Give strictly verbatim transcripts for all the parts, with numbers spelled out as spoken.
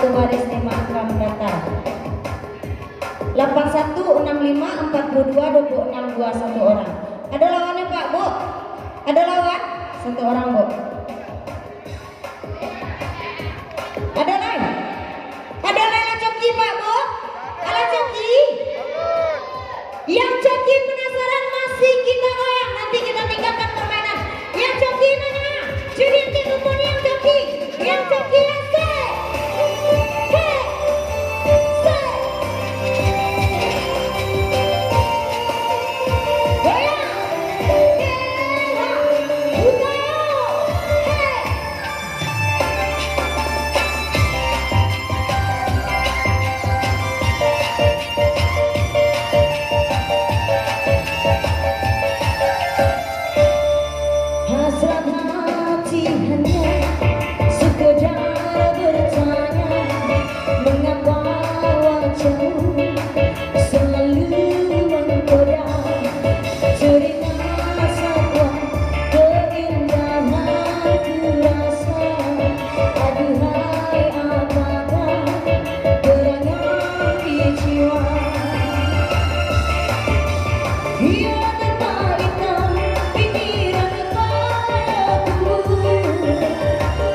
Baris lima angka mandatar. Lapan satu enam lima empat puluh dua dua puluh enam dua satu orang. Ada lawannya, Pak, Bu? Ada lawan? Satu orang, Bu. Ada lai? Ada lai lah coki, Pak, Bu? Alah coki? Yang coki penasaran, masih kita goyang. Nanti kita tingkatkan permainan. Yang coki mana? Jadi, yang coki, yang coki, yang coki, asik. Hei. Sik. Goyang. Hei, ha. Buka yo. Hei. Hasrat hati hanya sekedar bertanya, mengapa wajahmu selalu menggoda? Cerita sahabat keindahan ku rasa. Aduhai, apakah gerangan di jiwa? Ia tanpa hitam pikiran padaku.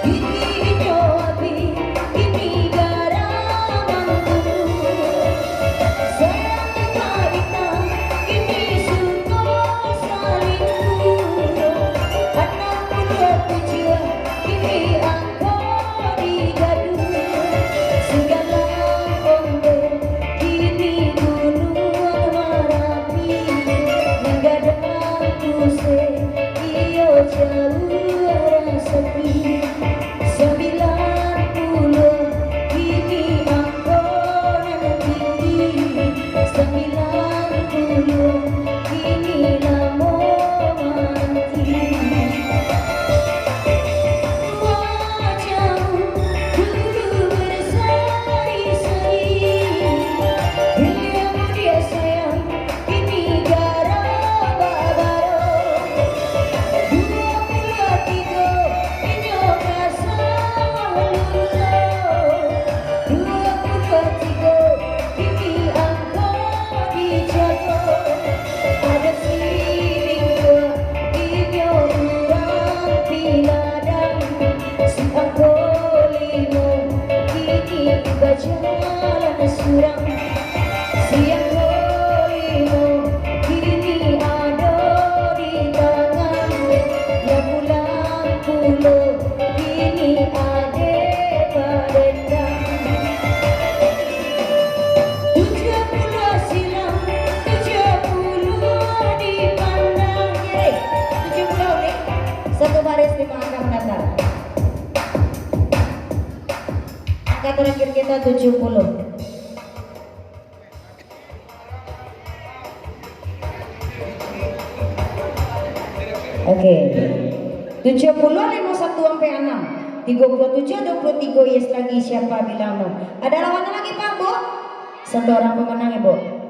Gigi hijau api ini garamanku. Sayang tanpa hitam ini sungguh salingku. Anak muda tujuan ini angko digaduh. Singgalang ondeh kini gunung Marapi. Nan gadang puseh iyo jauah rasaki. Sambilan puluah kini angko nan tinggi. Sambilan puluah kini lamo mananti. Wajahmu dulu berseri-seri. Beliau dia sayang. Kini gara babaro, dua puluah tigo, inyo ka sawah lulo. Dua puluah tigo, kini angko dijago. Ado sining dua, inyo urang Piladang. Si angko limo, kini bajalan surang. Si angko limo, kini ado di tangan. Lah pulang pulo, kini ade badendang. Tujuah puluah silang, tujuah puluah dipandang. Ye, tujuah puluah ni. Satu baris lima angka mandatar. Angka terakhir kita tujuah puluah. Oke. Tujuah puluah limo satu sampai anam. Tigo puluah tujuah, dua puluah tigo, yes lagi, siapa bilang no? Ada lawannya lagi, Pak, Bu? Satu orang pemenang, Ibu.